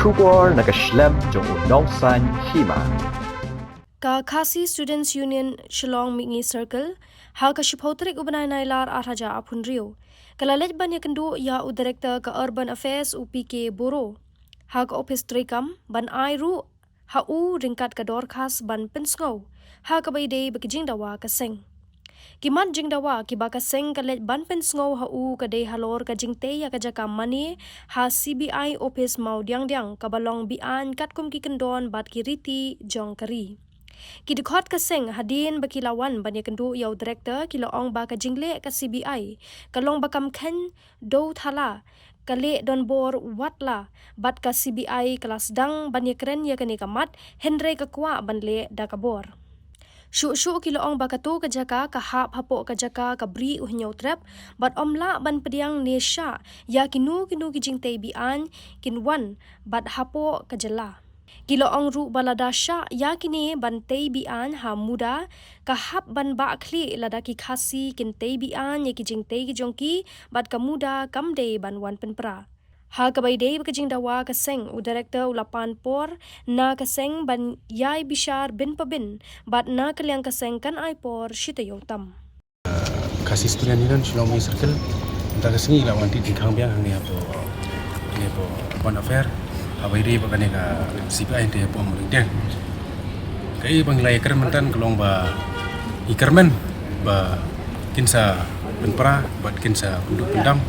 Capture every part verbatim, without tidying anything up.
Khubor na ka shlem jong u nongsaiñ hima. Ka Khasi Students Union Shillong Mihngi Circle, ha ka shiphew tarik u bnai Nailar ar hajar arphew hynriew, ka la leit ban ïakynduh ïa u Director ka Urban Affairs u P K Boro ha ka ophis treikam ban ai ruh ha u ryngkat ka dorkhas ban pynsngew ha kaba ïadei bad ka jingdawa ka seng. Ki mat jingdawa kiba ka seng ka leit ban pynsngew ha u ka dei halor ka jingtei ïa ka jaka mane ha C B I ophis Mawdiangdiang kaba long beaiñ katkum ki kyndon bad ki riti jong ka ri. Ki dkhot ka seng hadien ba ki la wan ban ïakynduh ïa u Director ki la ong ba ka jingleh ka C B I ka long ba kam kheiñ dewthala, ka leh donbor watla, bad ka C B I ka la sdang ban ïakren ïa kane ka mat, hynrei ka kwah ban leh da ka bor. Shuh shuh ki la ong ba kato ka jaka ka hap hapoh ka jaka ka Bri U Hynñiewtrep, bad ym lah ban pdiang ne shah ïa kino kino ki jingtei beaiñ kin wan bad hapoh ka jylla. Ki la ong ruh ba lada shah ïa kine ban tei beaiñ ha muda, ka hap ban bah khlieh lada ki Khasi kin tei beaiñ ïa ki jingtei ki jong ki bad ka muda kam dei ban wan pynpra. Ha kaba ïadei bad ka jingdawa ka seng, u Director u la pan por na ka seng ban ïai bishar bin pa bin bad na ka liang ka seng kan ai por shi taïew tam. Khasi Student Union Shillong Mihngi Circle mynta ka sngi la wan tied jingkhang biang hangne hapoh, hangne hapoh Urban Affair haba ïadei bad kane ka C B I hynrei hapoh Mawdiangdiang. Kaei ba ngi la ïakren mynta ka long ba ngi kyrmen ba kin sa pynpra bad kin sa pynduh pyndam.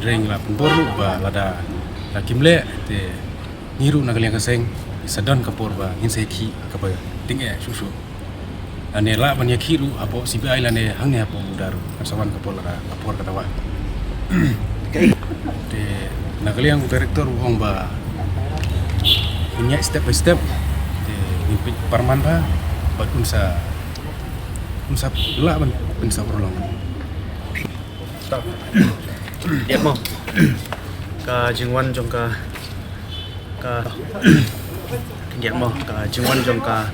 Hynrei ngi la pynbor ruh ba lada la kim leh te ngi ruh na ka liang ka seng sa don ka por ba ngin sa ïakhih kaba tyngeh shuh shuh. Lane lah ban ïakhih ruh hapoh C B I lane hangne hapoh muda ruh. Kan sa wan ka por lada ka por ka dawa. Te na ka liang u Director u ong ba ngin ïaid step by step. Te ngin peit parman bha bad un sa, un sa lah ban pynsaphriang. Stop. Ïa mo. Ka jingwan jong ka, ka, ïa mo, ka jingwan jong ka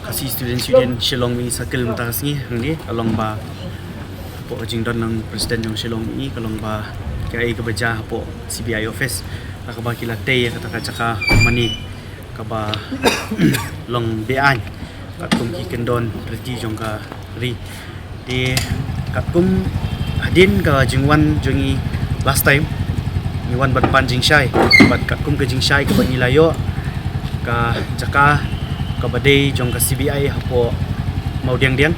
Khasi Students Union Shillong Mihngi Circle mynta ka sngi hangne ka long ba hapoh ka jingdon ng President jong Shillong Mihngi ka long ba kaei kaba jia hapoh C B I office, ha kaba ki la tei ïa kata ka jaka mane kaba long beaiñ katkum ki kyndon riti jong ka ri. Te katkum hadien ka jingwan jong ngi last time, ngi wan ban pan jingshai bad katkum ka jingshai kaba ngi la ïoh, ka jaka kaba dei jong ka C B I hapoh Mawdiangdiang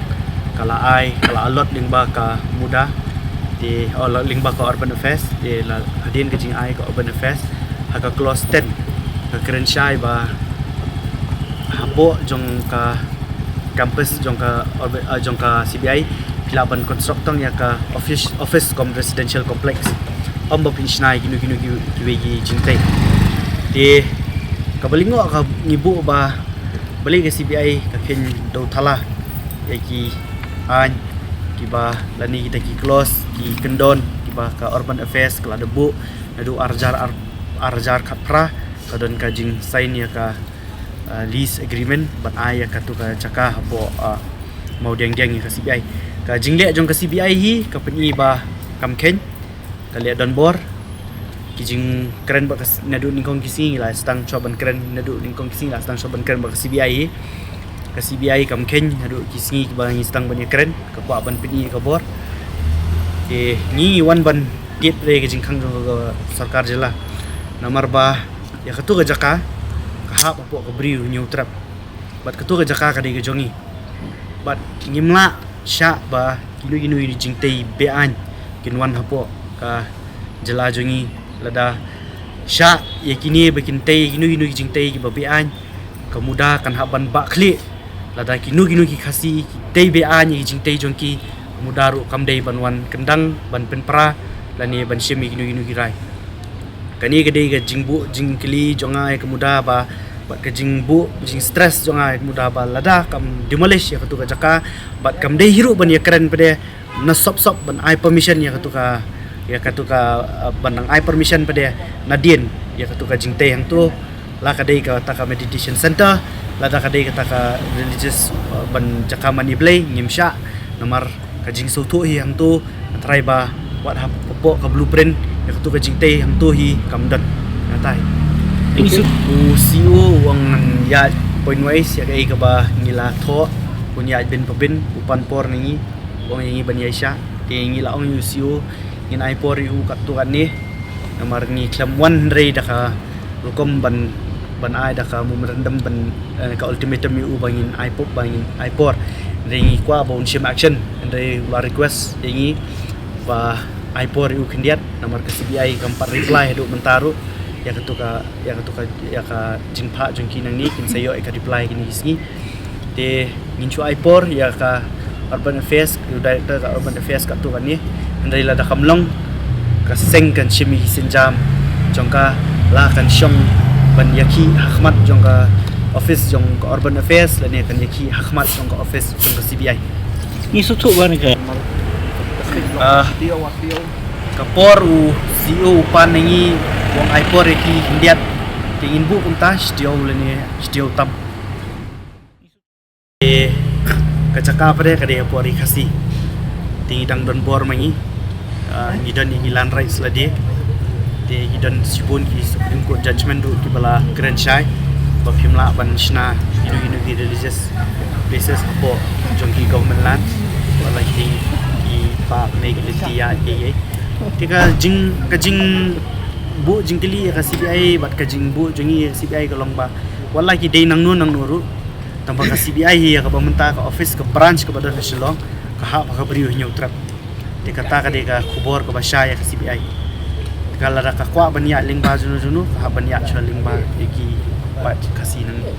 ka la ai, ka la allot lyngba ka muda, te, oh, la lyngba ka Urban Affairs. Te la hadien ka jingai ka Urban Affairs ha ka clause ten ka kren shai ba hapoh jong ka campus jong ka orbi-, ah, jong ka C B I phi lah ban construct tang ïa ka office, office cum residential complex. Ym ba phin shna ïa kino kino ki, kiwei ki jingtei. Te kaba lyngngoh ka ngi buh ba balei ka C B I ka kheiñ dewthala ïa ki aiñ kiba lane kita ki clause, ki kyndon kiba ka Urban Affairs ka la dep buh naduh ar hajar, ar, ar hajar khatphra, ka don ka jingsign ïa ka, ah, lease agreement ban ai ïa katu ka jaka hapoh, ah, Mawdiangdiang ïa ka C B I. Ka jingleh jong ka C B I hi ka pyni ba kam kheiñ, ka leh donbor. Ki jingkren bad ka s-, naduh nyngkong ki sngi la sdang shuwa ban kren, naduh nyngkong ki sngi la sdang shuwa ban kren bad ka C B I hi. Ka C B I kam kheiñ naduh ki sngi kiba ngi sdang ban ïakren, ka kwah ban pyni ka bor. Te ngi wan ban tied re ka jingkhang jong ka sorkar jylla. Namar ba ïa katu ka jaka ka hap hapoh ka Bri U Hynñiewtrep. Bad katu ka jaka ka dei ka jong ngi. Bad ngim lah shah ba kino kino ki jingtei beaiñ kin wan hapoh ka jylla jong ngi. Lada shah ïa kine ba kin tei kino kino ki jingtei kiba beaiñ, ka muda kan hap ban bah khlieh. Lada kino kino ki Khasi ki tei beaiñ ïa ki jingtei jong ki, ka muda ruh kam dei ban wan kyndang ban pynpra lane ban shim ïa kino kino ki rai. Kane ka dei ka jingbuh jingkylli jong nga ïa ka muda ba, bad ka jingbuh jingstress jong nga ïa ka muda ba lada kam demolish ïa katu ka jaka bad kam dei hi ruh ban ïakren pat de na sop sop ban ai permission ïa katu ka, ïa katu ka, uh, ban nang ai permission pat de nadien ïa katu ka jingtei hangtu. La ka dei kata ka meditation center, lada ka dei kata ka religious, uh, ban jaka mane Blei, ngim shah. Namar ka jingsngewthuh hi hangtu, trai ba wat hapoh ka blueprint ïa katu ka jingtei hangtu hi kam don. Nangtai. Thank you. U C E O u ong ngan ïaid point wise ïa kaei kaba ngi la thoh, un ïaid bin pa bin, u pan por na ngi, u ong ïa ngi ban ïaishah. Te ngi la ong ïa u C E O ngin ai por ïa u katto katne. Namar ngi khlem wan hynrei da ka rukom ban, ban ai da ka memorandum ban, eh, ka ultimatum ïa u ba ngin ai por, ba ngin ai por. Hynrei ngi kwah ba un shim action. Hynrei u la request ïa ngi ba ai por ïa u khyndiat, namar ka C B I kam pat reply haduh mynta ruh ïa katu ka, ïa katu ka, ïa ka jingphah jong ki nangne, kin sa ïoh ïa ka reply kine ki sngi. Te ngin shu ai por ïa ka Urban Affairs, u Director ka Urban Affairs katto katne. Hynrei lada kam long, ka seng kan shim ïa ki sienjam jong ka, la kan shong ban ïakhih ha khmat jong ka office jong ka Urban Affairs lane kan ïakhih ha khmat jong ka office jong ka C B I. Ngi sngewthuh ba ne ka Ah, ka por u C E O u pan na ngi, u ong ai por ïa ki khyndiat. Te ngin buh kumta, shi taïew lane shi taïew tam. Te ka jaka pat de ka dei ha pori Khasi. Te ngi dang don bor ma ngi. Ah, ngi don ïa ngi land rights lade. Te ngi don shibun ki Supreme Court judgment ruh kiba la kren shai ba phim lah ban shna ïa kino kino ki religious places hapoh jong ki government land. Wat la ki, ki pap ne ki lynti ïa kiei kiei. Te ka jing, ka jingbuh jingkylli ïa ka C B I bad ka jingbuh jong ngi ïa ka C B I ka long ba wat la ki dei nangno nangno ruh, tangba ka C B I hi ïa kaba mynta ka office, ka branch kaba don ha Shillong, ka hap ha ka briew Hynñiewtrep. Te kata ka dei ka khubor kaba shai ïa ka C B I. Te ka lada ka kwah ban ïaid lyngba juno juno, ka hap ban ïaid shuwa lyngba ïa ki paid Khasi nangne.